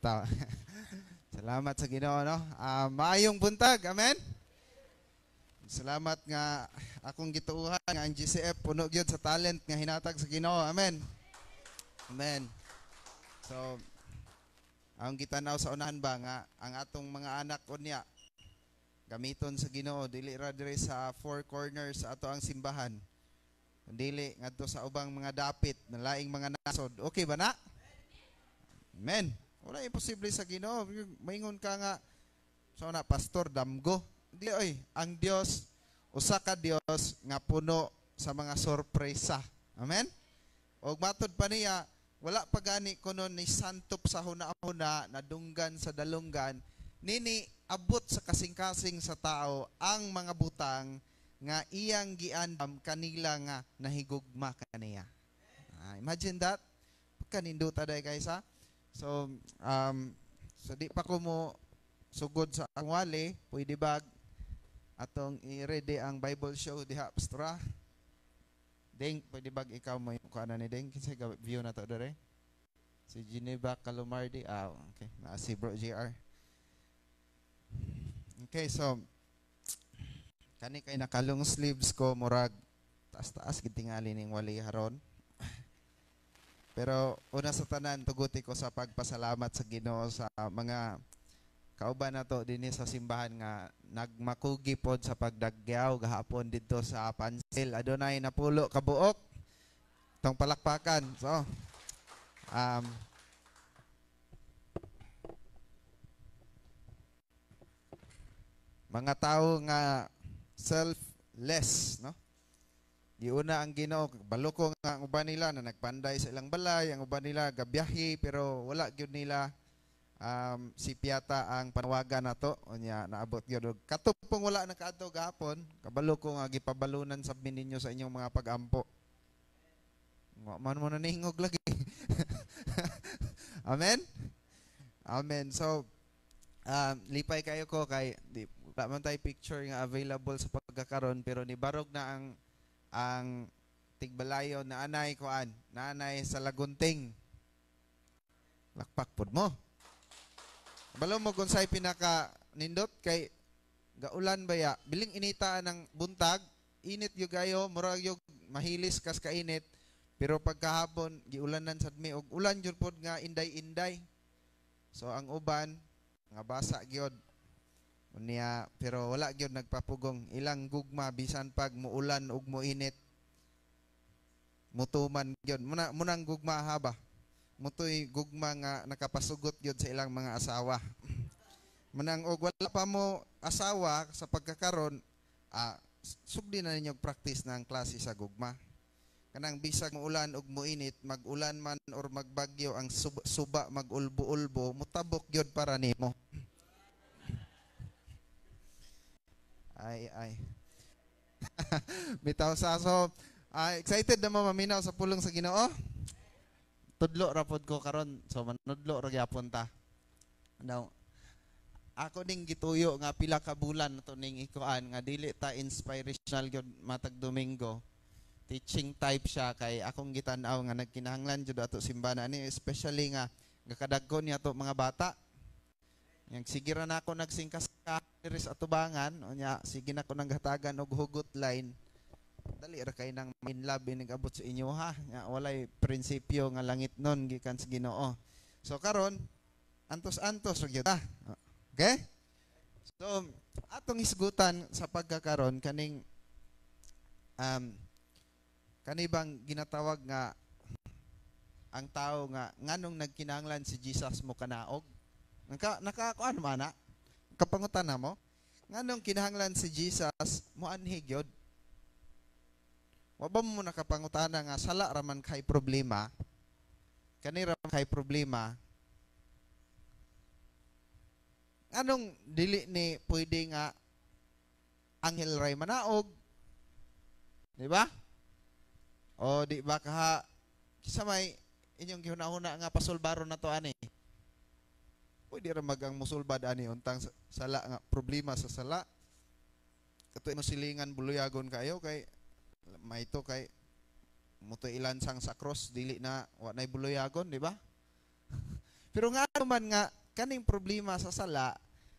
Bitaw. Salamat sa Ginoo, no. Maayong buntag. Amen. Salamat nga akong gituohan nga ang GCF puno gyud sa talent nga hinatag sa Ginoo. Amen. Amen. So ang gitanaw sa unahan ba nga ang atong mga anak unya gamiton sa Ginoo, dili ra diri sa four corners sa ato ang simbahan. Dili ngadto sa ubang mga dapit na laing mga nasod. Okay ba na? Amen. Wala imposible sa Ginoo. Maingon ka nga sa una, pastor damgo. Dili oy, ang Dios usa ka Dios nga puno sa mga sorpresa. Amen. Og matod pa niya, wala pa gani kuno ni santop sa huna-huna, nadunggan sa dalunggan, nini abot sa kasing-kasing sa tao ang mga butang nga iyang giandam kanila nga nahigugma kaniya. Imagine that. Pagkaninduta day kaysa. So, so di pa ko mo sugod sa ang wali, pwede ba atong i-ready ang Bible show diha, pastora? Ding, pwede ba ikaw mo yung kuana ni Ding? Kinsa view na to dere? Si Geneva Calomardi. Okay. Na si Bro JR. Okay, so kani kay nakalong sleeves ko, murag taas-taas gid tingali ning wali haron. Pero una sa tanan, tuguti ko sa pagpasalamat sa Ginoo sa mga kauban nato dinhi sa simbahan nga nagmakugi pod sa pagdagyaw gahapon didto sa Pansil. Adunay 10 ka buok. Tong palakpakan. So, mga tao nga selfless, no? Giuna ang Ginoo, baloko nga ang uban nila na nagpanday sa ilang balay, ang uban nila gabiyahe pero wala gyud nila si Piata ang panawagan nato unya naabot gyud og katupong wala nakaadto gahapon, kabalo ko nga gipabalunan sab ninyo sa inyong mga pagampo. Wa man mo naningog lagi. Amen. Amen. So lipay kayo ko kay di wala man tay picture nga available sa pagkakaron pero nibarog na ang tigbalayo na anay kuan, na anay sa Lagunting. Lakpak pud mo. Balo mo kung sa'y pinaka nindot kay gaulan baya, biling inita ng buntag, init gyud kayo, murag gyud mahilis kas kainit, pero pagkahapon giulanan sad mi og ulan jud pod nga inday-inday. So ang uban nga basa gyud. Unya pero wala gyud nagpapugong ilang gugma bisan pag muulan ug muinit. Mutuman gyud. Muna munang gugma ha ba? Mutoy gugma nga nakapasugot gyud sa ilang mga asawa. Manang og wala pa mo asawa sa pagkakaron, sugdi na ninyo practice ng klase sa gugma. Kanang bisag muulan ug muinit, magulan man or magbagyo ang suba magulbo-ulbo, mutabok gyud para nimo. Ay ay. Bitaw sa so excited na mo maminaw sa pulong sa Ginoo. Tudlo ra pod ko karon, so manudlo ra gyapon ta. Now, ako ning gituyo nga pila ka bulan nato ning ikuan nga dili ta inspirational gyud matag Domingo. Teaching type siya kay akong gitan-aw nga nagkinahanglan jud ato simbahan ani, especially nga gakadagko niya ato mga bata. Yang sige ra na ako nagsingkas diri sa atubangan, unya sige na ko nanghatagan og hugot line. Dali ra kay nang in love nag-abot sa inyo ha. Nga walay prinsipyo nga langit nun gikan sa Ginoo. So karon antos-antos ra gyud ta. Okay? So atong hisgutan sa pagkakaron kaning kanibang ginatawag nga ang tao nga nganong nagkinahanglan si Jesus mo kanaog? Nakakuan man na? Kapangutan na mo? Nganong kinahanglan si Jesus mo anhi gyud? Wa ba mo nakapangutana nga sala ra man kay problema? Kani ra man kay problema? Anong dili ni pwede nga anghel ray manaog? Di ba? O di ba kaha kisa may inyong gihuna-huna nga pasulbaro na to ani? Pwede ra magang musulbad ani untang sala nga problema sa sala. Kato imo silingan buluyagon kayo kay maito kay muto ilansang sa cross dili na wa nay buluyagon, di ba? Pero nga man nga kaning problema sa sala,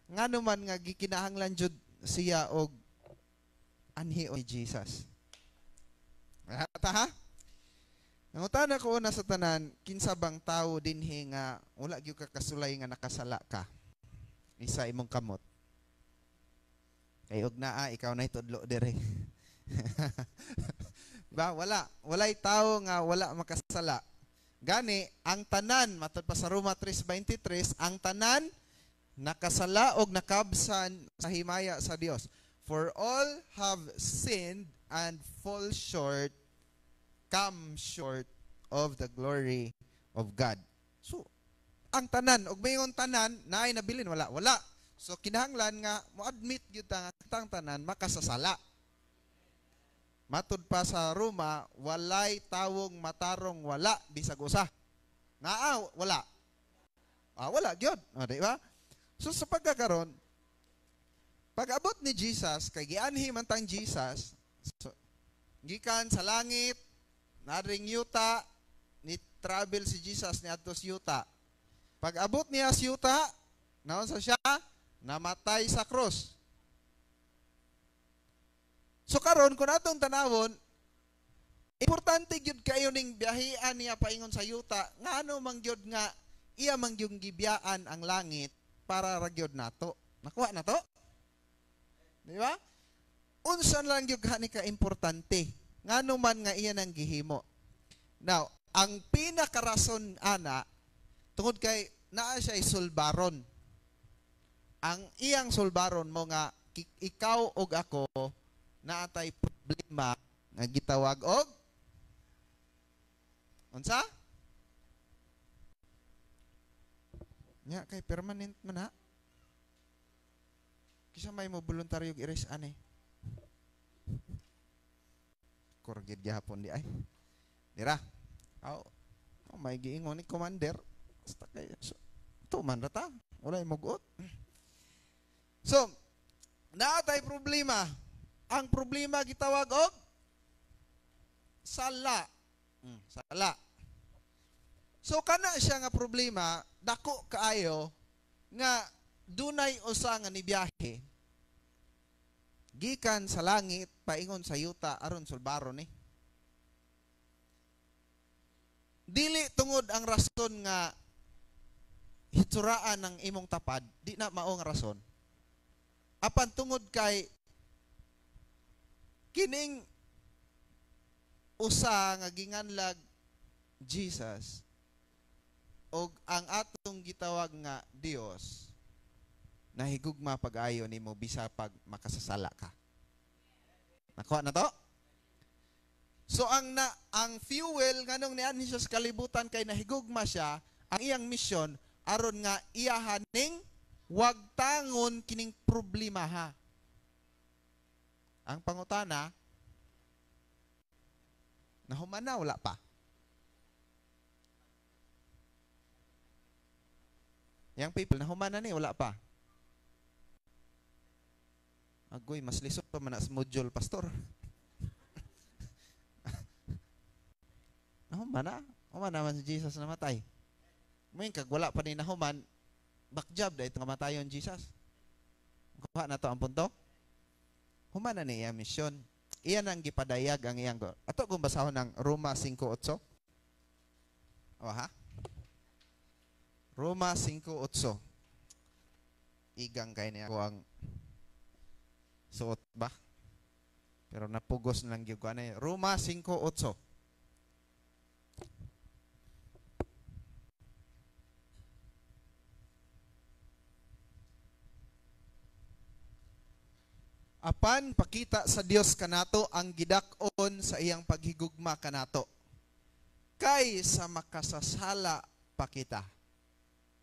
ngano man nga gikinahanglan jud siya og anhi ni Jesus. Ta ha? Nangutana ko una sa tanan, kinsa bang tawo dinhi nga wala gyud ka kasulay nga nakasala ka? Isa imong kamot. Kay og naa ikaw na itudlo dire. Ba wala, walay tawo nga wala makasala. Gani ang tanan matud pa sa Roma 3:23, ang tanan nakasala og nakabsan sa himaya sa Dios. For all have sinned and fall short, come short of the glory of God. So, ang tanan, og mayon tanan, naay nabilin, wala, wala. So, kinahanglan nga, mo-admit gyud ta nga tang tanan, makasasala. Matud pa sa Roma, walay tawong matarong wala, bisag usa. Naa, wala. Ah, wala, gyud. O, di ba? So, sa pagkakaron, pag-abot ni Jesus, kay gianhi man tang Jesus, so, gikan sa langit, naring yuta, ni travel si Jesus ni adto sa yuta. Pag-abot niya sa yuta, naunsa siya? Namatay sa krus. So karon kung atong tanawon, importante gyud kayo ning biyahian niya paingon sa yuta, ngano man gyud nga iya man gyud gibiyaan ang langit para ra gyud nato. Nakuha na to? Di ba? Unsa lang gyud ni ka importante? Ngano man nga iya nang gihimo. Now, ang pinakarason ana tungod kay naa siya sulbaron. Ang iyang sulbaron mo nga ikaw og ako naatay problema nga gitawag og unsa? Nya kay permanent man ha. Kisa may mo voluntaryo og erase ani. Kurgid gihapon di ay. Dira. Aw, oh, may giingon ni commander. Basta kay so, tuman ra ta. Walay mugot. So, naatay problema. Ang problema gitawag og sala. Sala. So kana siya nga problema, dako kaayo nga dunay usa nga nibiyahe gikan sa langit paingon sa yuta aron sulbaron ni. Dili tungod ang rason nga hitsuraan ng imong tapad, di na mao nga rason. Apan tungod kay kining usa nga ginganlag Jesus og ang atong gitawag nga Dios nahigugma pag-ayo nimo bisa pag makasasala ka. Nakuha na to? So ang fuel nganong nianhi siya sa kalibutan kay nahigugma siya, ang iyang misyon aron nga iyahaning wagtangon kining problema ha. Ang pangutana, nahuman na, wala pa. Yang people, nahuman na ni, wala pa. Agoy, mas lisod pa man sa module, pastor. Nahuman na. Human naman si Jesus namatay. Ngayon, kag wala pa ni nahuman, back job, dahil ito kamatayon Jesus. Kuha na to ang punto. Human na niya misyon. Iyan ang gipadayag ang iyang go. Ato kung basahon ng Roma 5:8. O ha? Roma 5:8. Igang kay niya ko ang suot ba? Pero napugos na lang gyud ko ani. Roma 5:8. Apan pakita sa Dios kanato ang gidak-on sa iyang paghigugma kanato. Kay sa makasasala pa kita,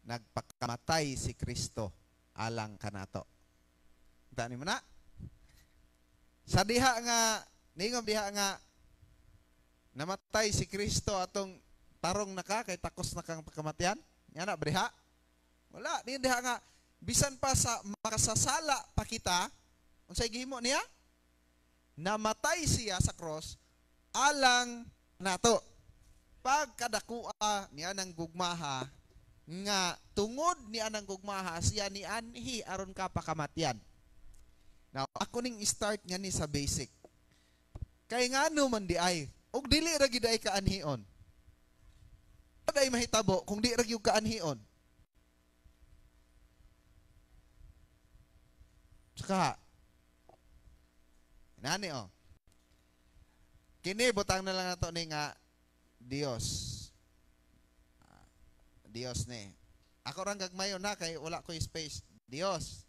nagpakamatay si Kristo alang kanato. Tani mo na? Sa diha nga, ningom diha nga, namatay si Kristo atong tarong naka, kay takos na kang pagkamatian. Yan na, diha? Wala, ningom diha nga, bisan pa sa makasasala pa kita, unsay gihimo niya? Namatay siya sa cross alang nato. Pagkadakua niya ng gugmaha Nga tungod ni anang gugmaha siya ni anhi aron ka pakamatyan. Now, ako ning start nga ni sa basic. Kay ngano man di ay og dili ra gid ay kaanhion? Ay mahitabo kung di ra gyud kaanhion? Saka nani oh. Kini butang na lang nato ni nga Dios. Dios ni. Ako rang gagmayo na kay wala ko space. Dios.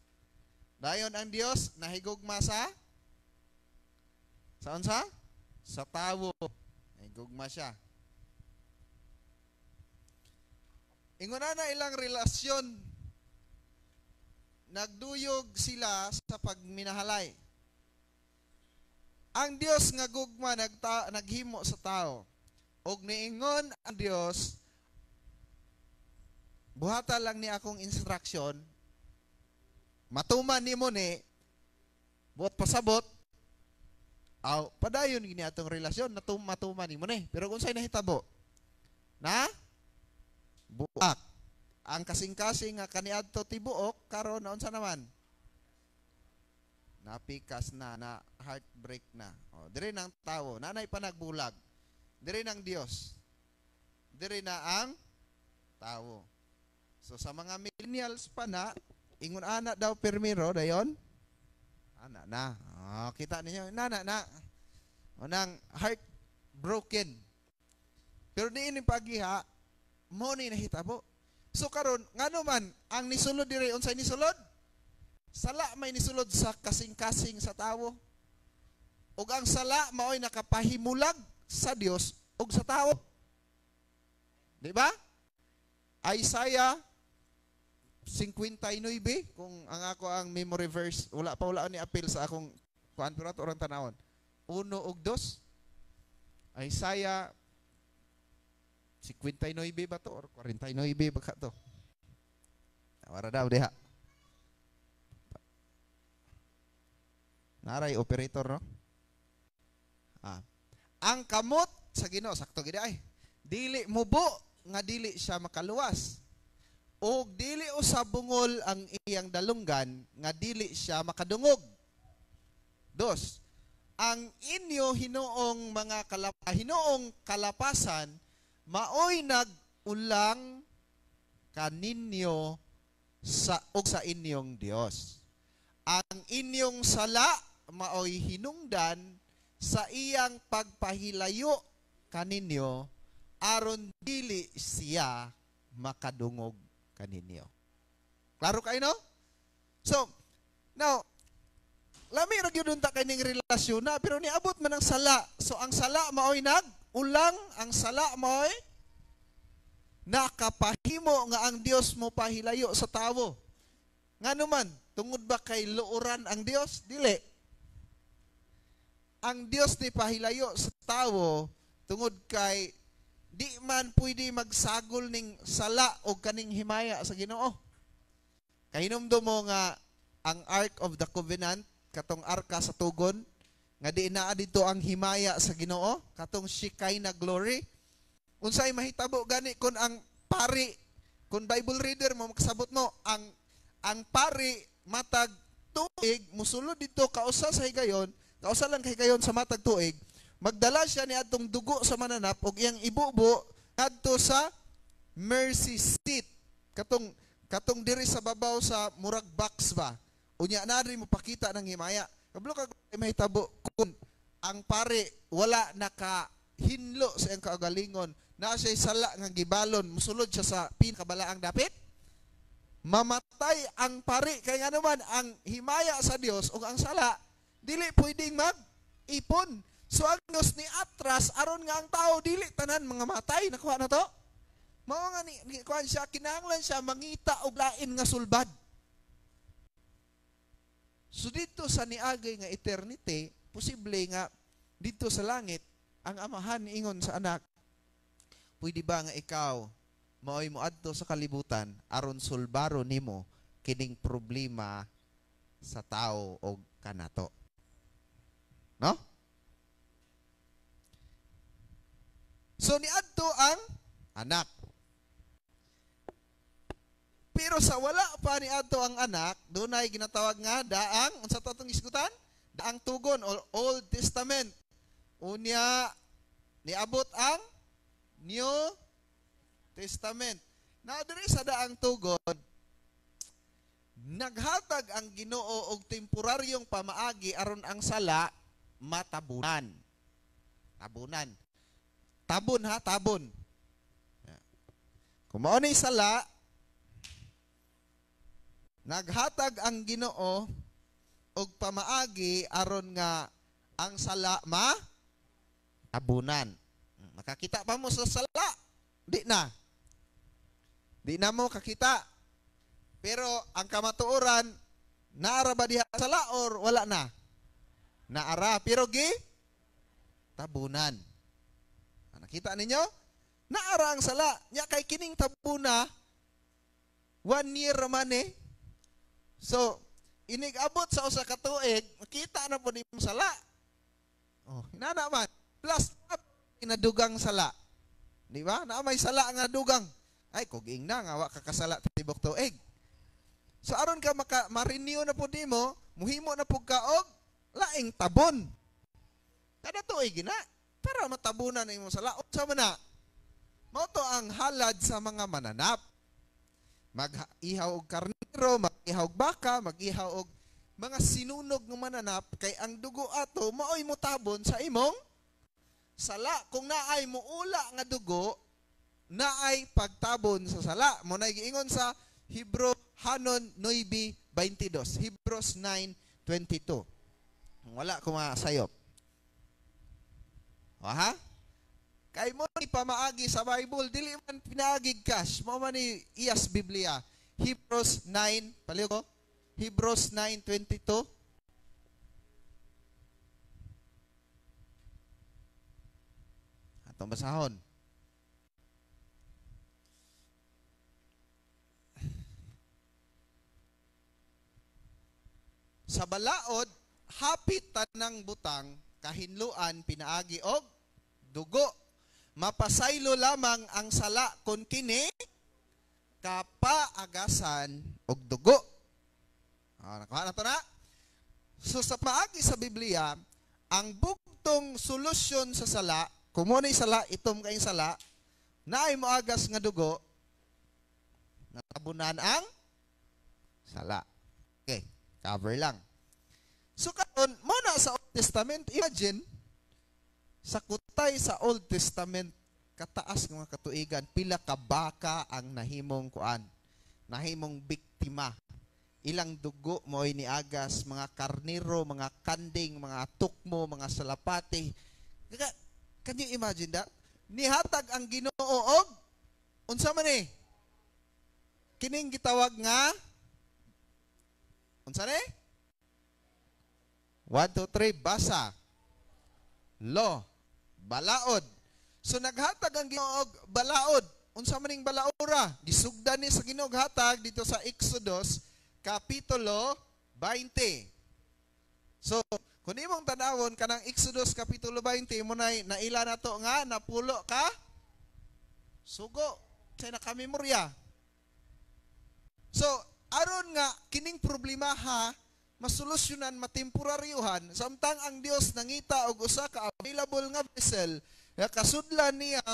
Dayon ang Dios nahigugma sa unsa? Sa tawo. Nahigugma siya. Ingon na ilang relasyon, nagduyog sila sa pagminahalay. Ang Dios nga gugma naghimo sa tao. Og niingon ang Dios, buhata lang ni akong instruction, matuman nimo ni, buot pasabot, aw padayon gini atong relasyon, matuman nimo ni. Pero kung sa'y nahitabo, na buak. Ang kasing-kasing nga kaniadto tibuok karon naunsa naman? Napikas na, na heartbreak na. O, dire nang tawo, nanay pa nagbulag. Dire nang Dios. Dire na ang tawo. So sa mga millennials pa na, ingon ana daw pirmiro dayon. Ana na. O, kita ninyo, nana na. O nang heartbroken. Pero diin pagiha, mo ni nahitabo. So karon ngano man ang nisulod dire, unsay nisulod? Sala may nisulod sa kasing-kasing sa tawo. Ug ang sala maoy nakapahimulag sa Dios ug sa tawo. Di ba? Isaiah 59, kung ang ako ang memory verse, wala pa wala ni appeal sa akong kuan pero ato orang tanawon. 1 ug 2. Isaiah 59 ba to or 49 ba ka to? Wara daw diha. Naray operator no? Ah. Ang kamot sa Ginoo sakto gid ay. Dili mubo nga dili siya makaluwas. Og dili usa bungol ang iyang dalunggan nga dili siya makadungog. Dos. Ang inyo hinuong mga hinuong kalapasan maoy nag-ulang kaninyo sa og sa inyong Dios. Ang inyong sala maoy hinungdan sa iyang pagpahilayo kaninyo aron dili siya makadungog kaninyo. Klaro kayo no? So, now, lami ra gyud unta kay ning relasyon na pero niabot man ang sala. So ang sala maoy nag-ulang, ang sala maoy nakapahimo nga ang Dios mo pahilayo sa tawo. Ngano man, tungod ba kay luoran ang Dios? Dili. Ang Dios ni pahilayo sa tawo tungod kay di man pwede magsagol ning sala o kaning himaya sa Ginoo. Kahinumdum mo nga ang Ark of the Covenant, katong arka sa tugon, nga di naa dito ang himaya sa Ginoo, katong Shekinah glory. Unsay mahitabo gani kun ang pari, kun Bible reader mo makasabot mo, ang pari matag tuig musulod dito kausa sa higayon, kausa lang kay higayon sa matag tuig, magdala siya ni atong dugo sa mananap og iyang ibubo ngadto sa mercy seat, katong diri sa babaw sa murag box ba. Unya na diri mo pakita ng himaya. Kablo ka mahitabo kun ang pare wala nakahinlo sa iyang kaugalingon, na siya sala nga gibalon, musulod siya sa pinakabalaang dapit, mamatay ang pari. Kay nga naman ang himaya sa Dios ug ang sala dili pwedeng mag-ipon. So ang Dios ni atras aron nga ang tao dili tanan mga matay. Nakuha na to? Mao nga ni kuan siya, kinahanglan siya mangita og lain nga sulbad. So dito sa niagay nga eternity, posible nga dito sa langit ang amahan ingon sa anak, pwede ba nga ikaw maoy moadto sa kalibutan aron sulbaro nimo kining problema sa tao og kanato? No? So niadto ang anak. Pero sa wala pa ni adto ang anak, dunay ginatawag nga daang unsa to atong isgutan? Daang Tugon or Old Testament. Unya niabot ang New Testament. Na diri sa Daang Tugon, naghatag ang Ginoo og temporaryong pamaagi aron ang sala matabunan. Tabunan. Tabon ha, tabon. Kung mao ni sala, naghatag ang Ginoo og pamaagi aron nga ang sala ma tabunan. Makakita pa mo sa sala? Di na. Di na mo kakita. Pero ang kamatuoran, naara ba diha sala or wala na? Naara, pero gi tabunan. Nakita ninyo? Naara ang sala. Nya kay kining tabuna, 1 year man eh. So, inig-abot sa usa ka tuig, makita na po nimo sala. Oh, inana man. Plus, inadugang sala. Di ba? Na may sala nga dugang. Ay, kuging na nga wa ka kasala tibok tuig. So aron ka maka ma-renew na po nimo, muhimo na pud ka og laing tabon. Kada tuig na para matabunan ang imong sala. Unsa man na? Mao to ang halad sa mga mananap. Mag-ihaw og karnero, mag-ihaw og baka, mag-ihaw og mga sinunog nga mananap kay ang dugo ato maoy motabon sa imong sala. Kung naay muula nga dugo, naay pagtabon sa sala. Mo nay giingon sa Hebrew Hanon 9:22, Hebrews 9:22. Wala ko masayop. O, ha? Kay mo ni pamaagi sa Bible, dili man pinaagig cash, mo man ni iyas Biblia. Hebrews 9, paliw ko. Hebrews 9:22. Atong basahon. Sa balaod, hapit tanang butang, kahinluan pinaagi og dugo. Mapasaylo lamang ang sala kon kini kapaagasan og dugo. Ah, nakuha na to na. So sa paagi sa Biblia, ang bugtong solusyon sa sala, kung mo na'y sala, itom kayong sala, naay moagas nga dugo, natabunan ang sala. Okay, cover lang. So karon mo na sa Old Testament, imagine, sa kutay sa Old Testament, kataas ng mga katuigan, pila ka baka ang nahimong kuan, nahimong biktima. Ilang dugo mo'y niagas, mga karnero, mga kanding, mga tukmo, mga salapati. Can you imagine that? Nihatag ang Ginoo og unsa man ni? Kining gitawag nga unsa ni? 1, 2, 3, basa. Lo, balaod. So naghatag ang Ginoo og balaod. Unsa man ning balaora? Gisugdan ni sa Ginoo hatag dito sa Exodus kapitulo 20. So, kung imong tan-awon kanang Exodus kapitulo 20 mo nay naila nato nga napulo ka sugo sa nakamemorya. So, aron nga kining problema ha masolusyonan, matemporaryuhan, samtang ang Dios nangita og usa ka available nga vessel nga kasudlan niya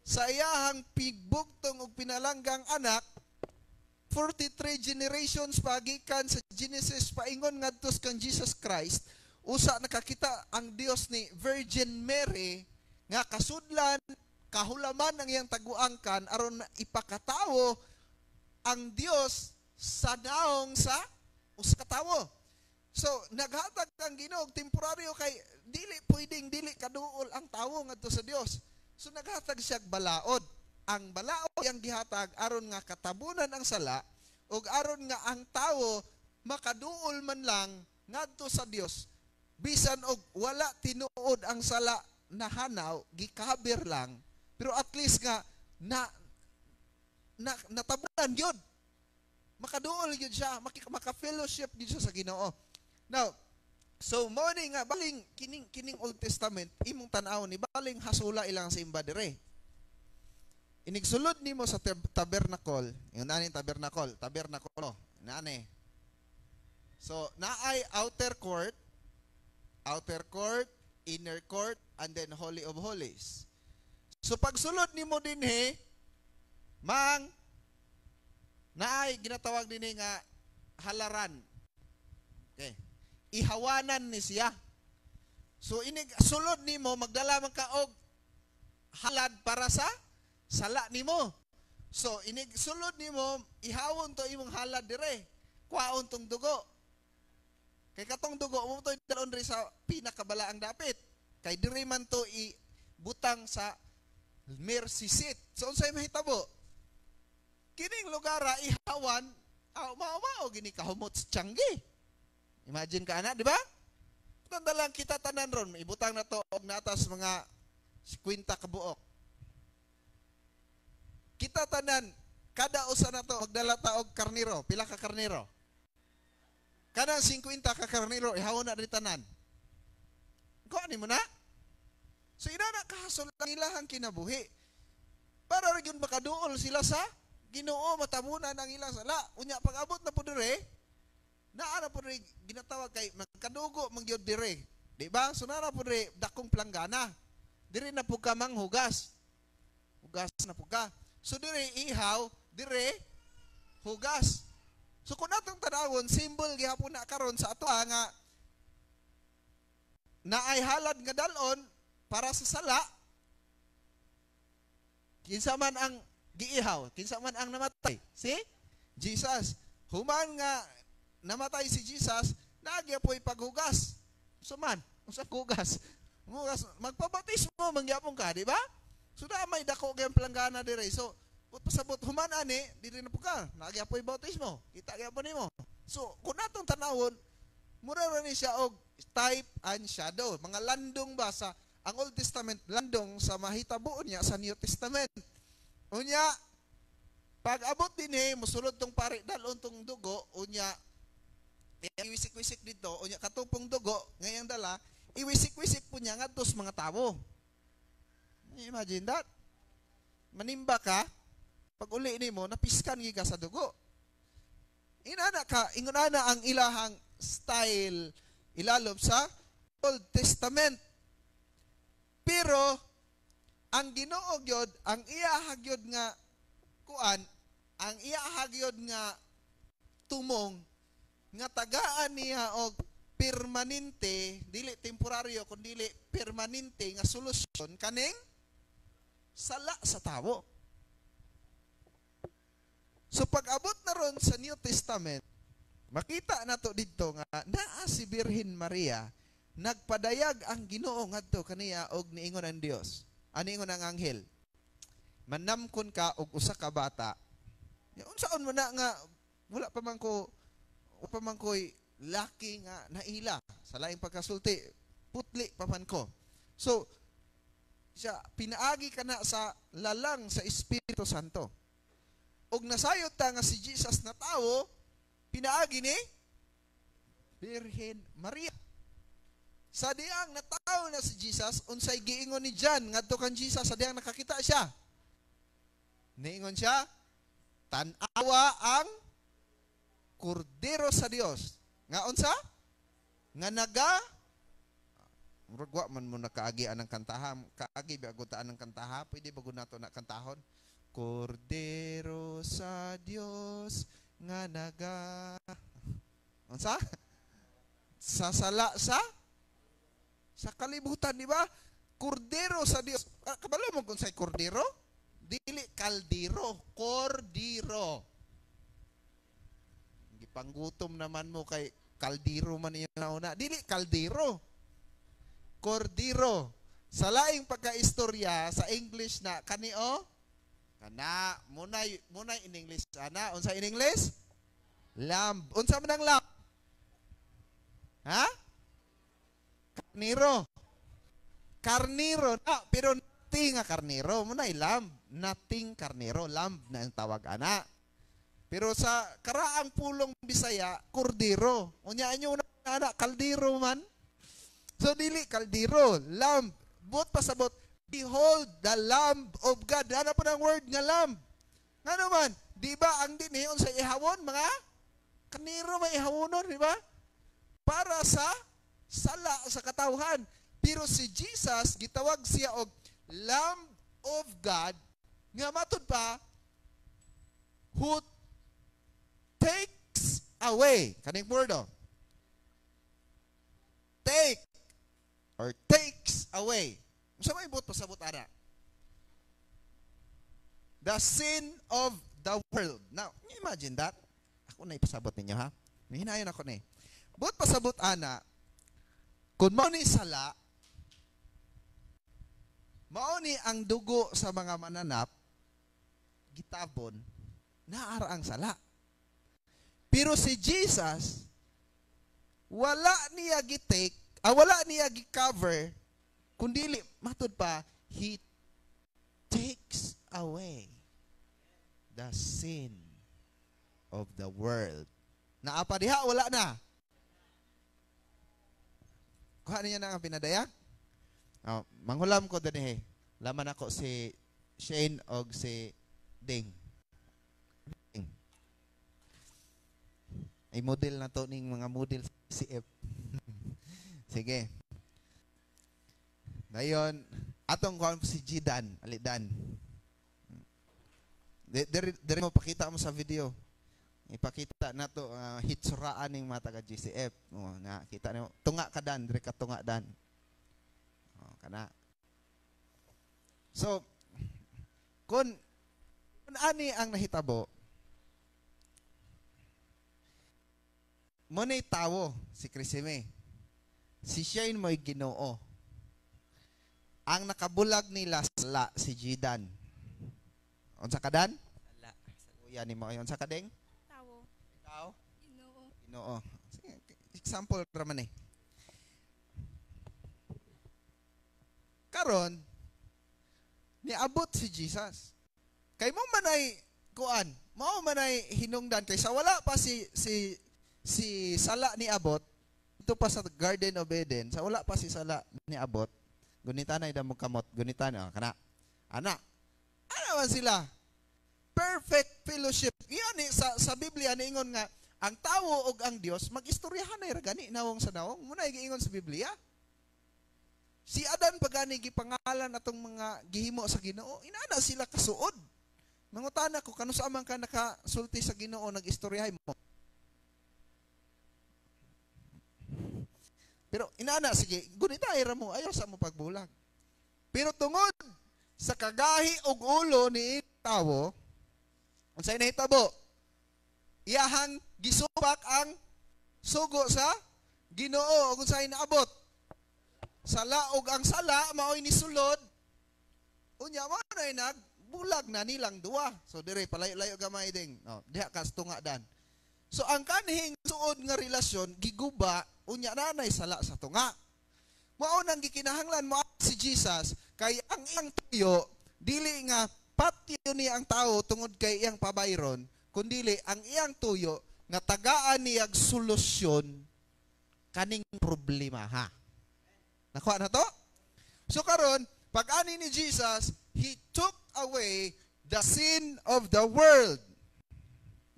sa iyahang pigbugtong og pinalanggang anak, 43 generations pagikan sa Genesis paingon ngadto kang Jesus Christ, usa nakakita ang Dios ni Virgin Mary nga kasudlan, kahulaman ang iyang taguangkan aron ipakatawo ang Dios sa naong sa usa ka tawo. So naghatag ang Ginoo og temporaryo kay dili pwedeng dili kaduol ang tawo ngadto sa Dios. So naghatag siya og balaod. Ang balaod ang gihatag aron nga katabunan ang sala ug aron nga ang tawo makaduol man lang ngadto sa Dios bisan og wala tinuod ang sala nahanaw, gikaber lang, pero at least nga na natabunan gyud. Makaduol gyud siya, maka-fellowship gyud siya sa Ginoo. Now, so mo ni nga baling kining Old Testament imong tan-aw ni baling hasula ilang simba dire. Inigsulod nimo sa tabernacle, yung nani tabernacle, tabernacle, nani. So, naay outer court, inner court, and then Holy of Holies. So, pagsulod nimo dinhi, mang naay ginatawag dinhi nga halaran. Okay. Ihawanan ni siya. So inig sulod nimo, magdala man ka og halad para sa sala nimo. So inig sulod nimo, ihawon to imong halad dire. Kuhaon tong dugo. Kay katong dugo mo to dalon diri sa pinakabalaang dapit. Kay diri man to ibutang sa mercy seat. So unsay mahitabo? Kining lugar ihawan, aw mao-mao gini kahumot sa tiyanggi. Imagine ka ana, di ba? Tanda lang kita tanan ron, ibutang na to og natas mga 50 ka buok. Kita tanan, kada usa na to magdala ta og karniro. Pila ka karniro? Kanang 50 ka karniro ihawon na diri tanan. Ko ani mo na? So ina na kahasol ang ilahang kinabuhi. Para ra gyud makaduol sila sa Ginoo, matabunan ang ilang sala. Unya pag abot na po dire, naa na po dire ginatawag kay magkadugo man gyud dire. Di ba? So naa na po dire dakong planggana. Dire na po ka manghugas. Hugas na po ka. So dire ihaw, dire hugas. So kung natong tanawon, symbol gihapon na karon sa ato nga naay halad nga dalon para sa sala, kinsa man ang giihaw, kinsa man ang namatay? Si Jesus. Human nga namatay si Jesus, nagya po'y paghugas. So man, unsa hugas? Hugas, magpabautismo mangyapon ka, di ba? So na may dako kayong planggana dire. So put pasabot human ani, dili na po ka, nagya po'y bautismo. Kita gyapon nimo. So kung natong tanawon, mura ra ni siya og type and shadow. Mga landong ba sa ang Old Testament, landong sa mahitabo niya sa New Testament. Unya, pag abot din eh, musulod tong pare, dalon tong dugo, unya, iwisik-wisik dito, unya katupong dugo, ngayang dala, iwisik-wisik po niya ngadto sa mga tao. Imagine that. Manimba ka, pag uli nimo, napiskan ka sa dugo. Inana ka, ingon ana ang ilahang style ilalom sa Old Testament. Pero ang Ginoo gyud, ang iya gyud nga kuan, ang iya gyud nga tumong nga tagaan niya og permanente, dili temporaryo kundi permanente nga solusyon kaning sala sa tawo. So pag abot na ron sa New Testament, makita nato didto nga naa si Birhen Maria, nagpadayag ang Ginoo ngadto kaniya og niingon ang Dios. Ani ingon ang anghel? Manamkon ka og usa ka bata. Ya, unsaon mo na nga wala pa man ko'y laki nga naila sa laing pagkasulti, putli pa man ko. So siya pinaagi ka na sa lalang sa Espiritu Santo. Og nasayod ta nga si Jesus na tawo pinaagi ni Birhen Maria. Sa diyang natawo na si Jesus, unsay giingon ni John ngadto kan Jesus sa diyang nakakita siya? Niingon siya, "Tan-awa ang Kordero sa Dios." Nga unsa? Nga naga. Murag wa man mo nakaagi anang kantaha. Kaagi ba agutaan ng kantaha? Pwede ba gud nato na kantahon? Kordero sa Dios nga naga unsa? Sa sala sa kalibutan, di ba? Kordero sa Dios. Ah, kabalo mo kung sa'y kordero? Dili kaldero, kordiro. Gipanggutom naman mo kay kaldero man iyo nauna. Dili kaldero. Kordiro. Sa laing pagkaistorya sa English na kani o kana munay munay in English ana, unsa in English? Lamb. Unsa man ang lamb? Ha? Karniro. Karniro na, pero nothing nga karniro, munay lamb, nothing karniro, lamb na ang tawag ana. Pero sa karaang pulong Bisaya, kordero. Unya inyo na ana, kaldero man. So dili kaldero, lamb. Buot pasabot, Behold the Lamb of God. Ano po ang word nga lamb? Nga naman, di ba ang diniyon sa ihawon, mga kaniro may ihawonon, di ba? Para sa sala sa katawhan. Pero si Jesus, gitawag siya og Lamb of God, nga matud pa, who takes away. Kaning word, oh. Take or takes away. Unsa may buot pasabot ana? The sin of the world. Now, imagine that. Ako na ipasabot ninyo, ha? Hinayon ako ni. Buot pasabot ana, kung mao ni sala, mao ni ang dugo sa mga mananap, gitabon, naara ang sala. Pero si Jesus, wala niya gi-take, wala niya gi-cover, kundili, matud pa, He takes away the sin of the world. Naa pa diha, wala na. Kuha niya na ang pinadayag? Oh, manghulam ko dinhi. Laman ako si Shane og si Ding. Ding. Ay, model na to ning mga model CF. Sige. Dayon, atong kuha si Jidan, alidan. Diri mo pakita mo sa video. Ipakita na to hitsuraan ning mga taga GCF. Oh, na kita nimo. Tunga ka dan, diri ka tunga dan. Oh, kana. So, kung ani ang nahitabo, mo ni tawo si Crisime. Si Shane mo'y Ginoo. Ang nakabulag nila sala si Jidan. Unsa ka dan? Sala. Kuya ni mo, unsa ka, Ding? Tawo. Ikaw? Ginoo. Ginoo. Sige, example ra man eh. Karon, niabot si Jesus. Kay mo manay kuan, mao manay hinungdan kay sa wala pa si sala ni abot ito pa sa Garden of Eden, sa wala pa si sala ni abot, gunitan na mo kamot, gunitan na kana. Ana. Ana man sila. Perfect fellowship. Iyan ni sa Biblia niingon nga ang tawo ug ang Dios magistoryahan na ra gani nawong sa nawong. Muna giingon sa Biblia. Si Adan pa gani gipangalan atong mga gihimo sa Ginoo, inana sila kasuod. Mangutana ko kanusa man ka nakasulti sa Ginoo, nagistoryahay mo. Pero inana sige, gunita ra mo, ayaw sa mo pagbulag. Pero tungod sa kagahi og ulo ni tawo, unsay nahitabo? Iyahang gisupak ang sugo sa Ginoo ug unsay naabot? Sala, og ang sala maoy nisulod. Unya mo na nagbulag na nilang duwa. So dire palayo-layo gamay ding. Oh, diha kas tunga dan. So ang kanhing suod nga relasyon giguba, unya nanay sala sa tunga. Mao nang gikinahanglan mo si Jesus kay ang iyang tuyo dili nga patyo niya ang tao tungod kay iyang pabayron, kundili ang iyang tuyo nga tagaan niyag solusyon kaning problema, ha. Nakuha na to? So karon, pag ani ni Jesus, He took away the sin of the world.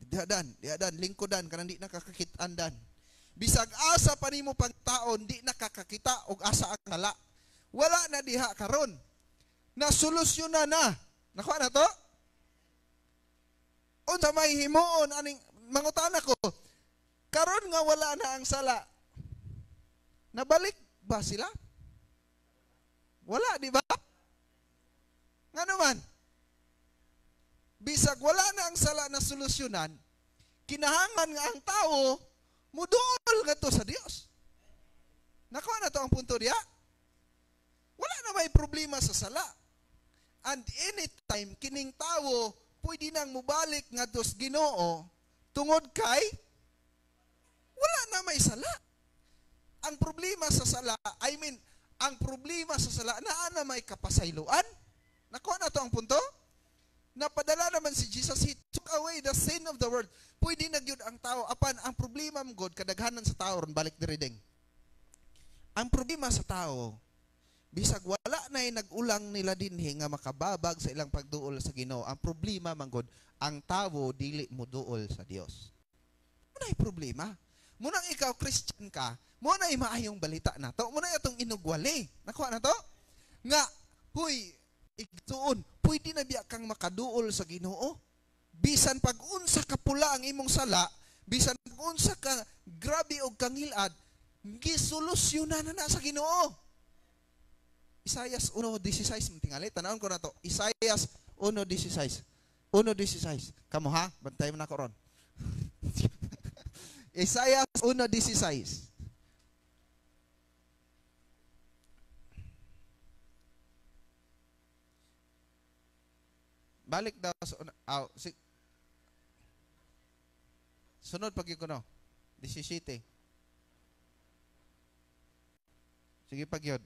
Diha dan, lingkodan kanang di nakakakitaan dan. Bisag asa pa nimo pagtaon, di nakakakita og asa ang sala. Wala na diha karon. Nasolusyonan na. Nakuha na to? Unsa may himuon aning mangutana ko? Karon nga wala na ang sala. Nabalik ba sila? Wala, di ba? Nga naman, bisag wala na ang sala na solusyonan, kinahanglan nga ang tao muduol ngadto sa Dios. Nakuha na to ang punto diya? Wala na may problema sa sala. And anytime kining tawo pwede nang mubalik ngadto sa Ginoo tungod kay wala na may sala. Ang problema sa sala, I mean, ang problema sa sala naa na may kapasayloan. Nakuha na to ang punto? Napadala naman si Jesus, He took away the sin of the world. Pwede na gyud ang tao. Apan, ang problema mo God, kadaghanan sa tao, ron balik diri ding. Ang problema sa tao, Bisag wala na'y nag-ulang nila dinhi nga makababag sa ilang pagduol sa Ginoo. Ang problema manggod, ang tawo dili moduol sa Dios. Muna'y problema. Munang ikaw Christian ka, muna'y maayong balita nato, muna'y atong inugwali. Nakuha na to? Nga, huy, igsuon, pwede na biya kang makaduol sa Ginoo? Bisan pag unsa ka pula ang imong sala, bisan pag unsa ka grabe og kangilad, gisolusyonan na na sa Ginoo. Isaias 1:16 tingali, tanawon ko na to. Isaias 1:16. 1:16. Kamo ha, bantay mo na ko ron. Isaias 1:16. Balik daw sa si, sunod pag ko no. 17. Sige pag yun.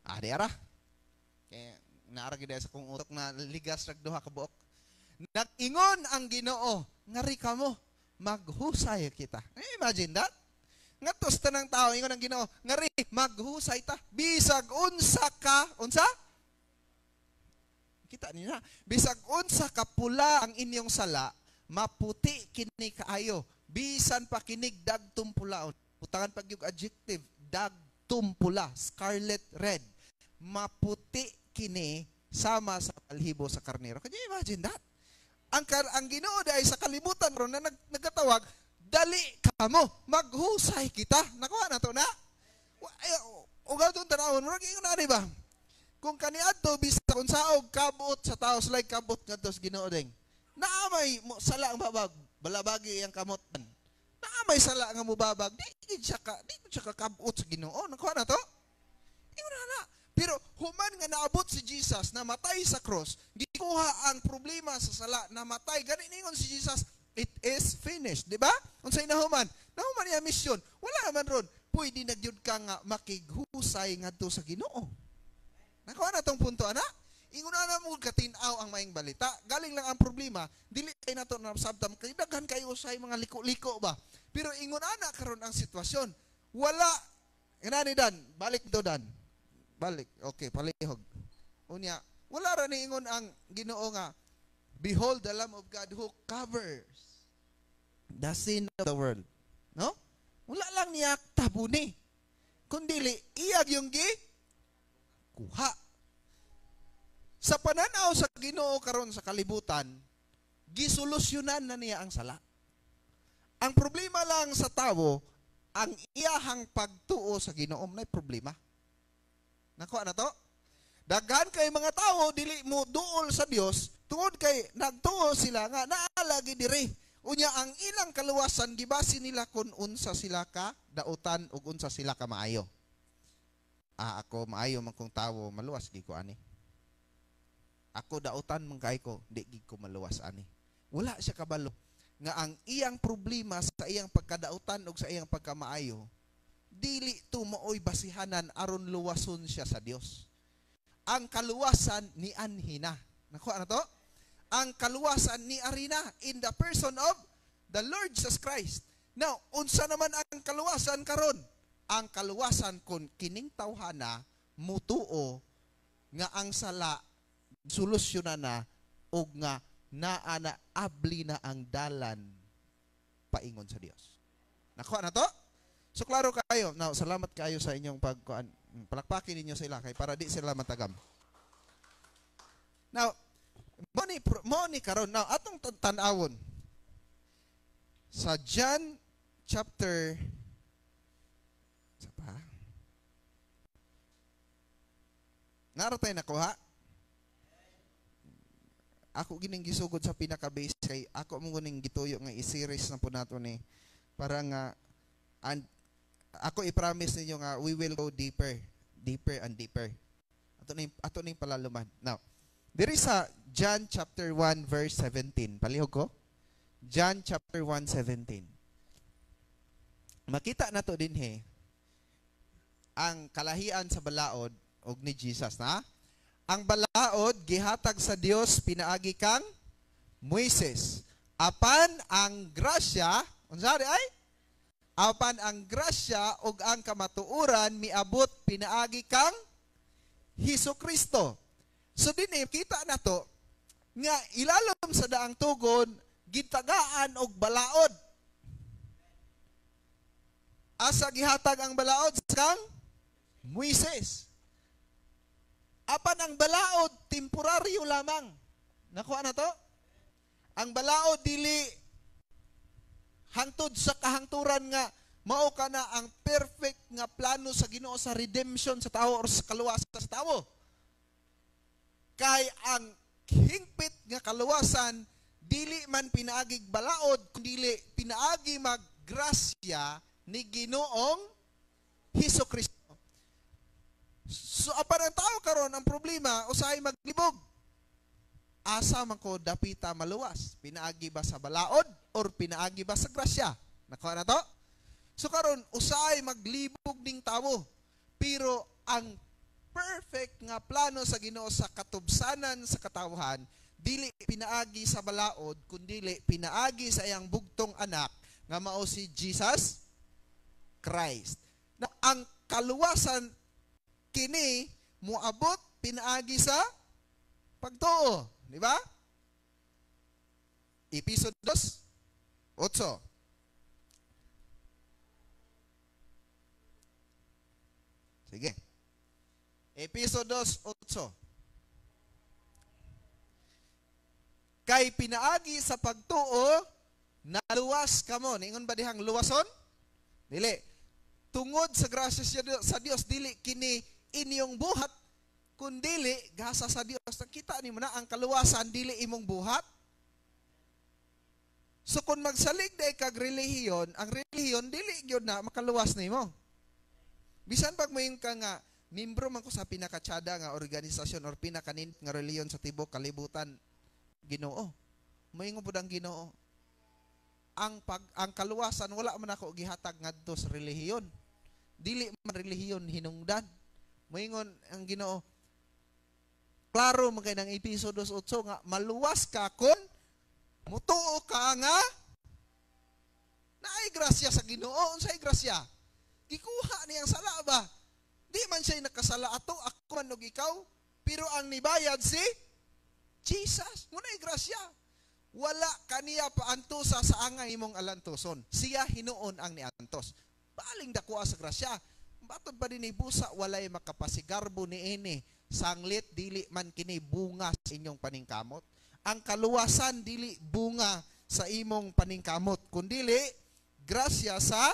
Ah, di ara. Kaya naara gid sa kong utok na ligas rag duha ka buok. Nag-ingon ang Ginoo, ngari kamo, maghusay kita. Imagine that. Ngadto sa tanang tao, ingon ang Ginoo, ngari maghusay ta. Bisag unsa ka, unsa? Kita niyo na. Bisag unsa ka pula ang inyong sala, maputi kini kaayo. Bisan pa kinig dagtum pulaon. Putangan pag yung adjective, dagtum pula, scarlet red. Maputi kini sama sa balhibo sa karnero. Can you imagine that? Ang Ginoo dahil sa kalibutan ron na nagkatawag, dali kamo, maghusay kita. Nakuha na to na? Ugaw itong tanawon, murag ingon na, di ba? Kung kaniadto bisag unsaog kabot sa taos, like kabot ngadto sa Ginoo ding. Naamay mo sala ang babag, balabagi ang kamot. Naamay sala nga mubabag, di siya ka, di siya kakabot sa Ginoo. Nakuha na to? Ingon na na. Pero human nga naabot si Jesus, namatay sa cross, gikuha ang problema sa sala, namatay. Gani ningon si Jesus, it is finished. Di ba? Unsay nahuman? Nahuman niya misyon. Wala man ron. Pwede na gyud ka nga makighusay ngadto sa Ginoo. Nakuha na tong punto, ana? Ingon na mo katin-aw ang maing balita. Galing lang ang problema, dili kay nato nasabtam kay daghan kayo usay mga liko-liko ba. Pero ingon ana karon ang sitwasyon. Wala ngani dan, balik to dan. Balik. Okay, palihog. Unya, wala ra ni ingon ang Ginoo nga, behold the Lamb of God who covers the sin of the world. No? Wala lang niya tabuni. Kundili iyag yung gi kuha. Sa pananaw sa Ginoo karon sa kalibutan, gisolusyonan na niya ang sala. Ang problema lang sa tawo, ang iyahang pagtuo sa Ginoo nay problema. Nakuha na to? Daghan kay mga tawo dili mo duol sa Dios tungod kay nagtuo sila nga naalagi diri. Unya ang ilang kaluwasan gibase nila kun unsa sila ka dautan ug unsa sila ka maayo. Ah, ako maayo man kong tawo, maluwas gid ko ani. Ako dautan man kay ko, di gid ko maluwas ani. Wala siya kabalo nga ang iyang problema sa iyang pagkadautan ug sa iyang pagkamaayo dili to maoy basihanan aron luwason siya sa Dios. Ang kaluwasan ni anhina. Nakuha na to? Ang kaluwasan ni arina in the person of the Lord Jesus Christ. Now, unsa naman ang kaluwasan karon? Ang kaluwasan kun kining tawhana mutuo nga ang sala solusyonan na og nga naa na abli na ang dalan paingon sa Dios. Nakuha na to? So klaro kayo. Now, salamat kayo sa inyong pagkuan. Palakpakin ninyo sila kay para di sila matagam. Now, mo ni karon. Now, atong tan-awon sa John chapter sa pa. Naro tayo nakuha. Ako gining gisugod sa pinaka-base kay ako mo guning gituyo nga i-series na po nato ni para nga and ako i-promise ninyo nga we will go deeper, deeper and deeper. Ato ning palaluman. Now, diri sa John chapter 1 verse 17. Palihog ko. John chapter 1:17. Makita nato dinhi ang kalahian sa balaod og ni Jesus na. Ang balaod gihatag sa Dios pinaagi kang Moises. Apan ang grasya, unsa di ay? Apan ang grasya ug ang kamatuoran miabot pinaagi kang Hesus Kristo. So dinhi kita nato nga ilalom sa daang tugon gitagaan og balaod. Asa gihatag ang balaod? Kang Moises. Apan ang balaod temporaryo lamang. Nakuha na to? Ang balaod dili hangtod sa kahangturan nga mao ka na ang perfect nga plano sa Ginoo sa redemption sa tao or sa kaluwasan sa tao. Kay ang hingpit nga kaluwasan dili man pinaagig balaod kundi pinaagi maggrasya ni Ginoong Hesus Kristo. So apan ang tao karon ang problema usahay maglibog. Asa man ko dapita maluwas? Pinaagi ba sa balaod or pinaagi ba sa grasya? Nakuha na to? So karon usahay maglibog ning tawo. Pero ang perfect nga plano sa Ginoo sa katubsanan sa katawhan dili pinaagi sa balaod kundili pinaagi sa iyang bugtong anak nga mao si Jesus Christ. Na ang kaluwasan kini moabot pinaagi sa pagtuo, di ba? Episo 2:8. Sige. Episo 2:8. Kay pinaagi sa pagtuo naluwas kamo. Ningon ba dihang luwason? Dili. Tungod sa grasya sa Dios dili kini inyong buhat kundili gasa sa Dios. Nakita nimo na ang kaluwasan dili imong buhat. So kung magsalig day kag relihiyon, ang relihiyon dili gyud na makaluwas nimo. Bisan pag moingon ka nga membro man ko sa pinakatsada nga organisasyon or pinakanindot nga relihiyon sa tibuok kalibutan, Ginoo. Moingon pud ang Ginoo. Ang kaluwasan wala man ako gihatag ngadto sa relihiyon. Dili man relihiyon hinungdan. Moingon ang Ginoo. Klaro man kay nang Episo 2:8 nga maluwas ka kon mutuo ka nga naay grasya sa Ginoo. Unsay grasya? Gikuha niyang sala ba? Di man siya nakasala ato, ako man og ikaw, pero ang nibayad si Jesus. Muna'y grasya. Wala kaniya paantosa sa angay imong alantoson. Siya hinuon ang niantos. Baling dakuha sa grasya. Batod pa din busa walay makapasigarbo niini. Sanglit dili man kini bunga sa inyong paningkamot. Ang kaluwasan dili bunga sa imong paningkamot, kundili grasya sa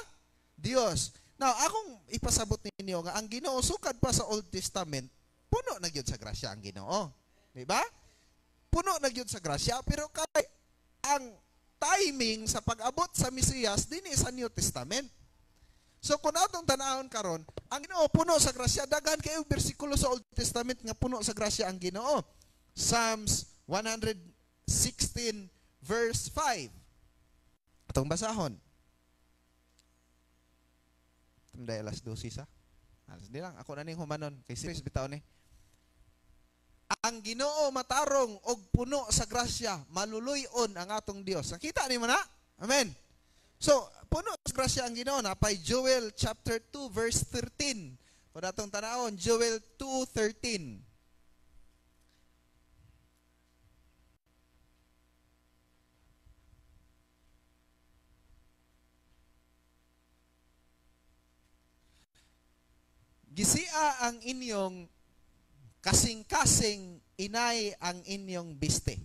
Dios. Now, akong ipasabot ninyo nga ang Ginoo sukad pa sa Old Testament, puno na gyud sa grasya ang Ginoo. Di ba? Puno na gyud sa grasya, pero kay ang timing sa pag-abot sa Mesiyas dinhi sa New Testament. So kung atong tan-awon karon, ang Ginoo puno sa grasya. Daghan kayo bersikulo sa Old Testament nga puno sa grasya ang Ginoo. Psalms 116 verse 5. Atong basahon. Dahil alas 12 sa. Alas di lang ako na ning humanon kay serious bitaw ni. Ang Ginoo matarong og puno sa grasya, maluluy-on ang atong Dios. Nakita nimo na? Amen. So, puno sa grasya ang Ginoo napay Joel chapter 2 verse 13. Kung atong tanawon, Joel 2:13. Gisia ang inyong kasing-kasing, inay ang inyong biste.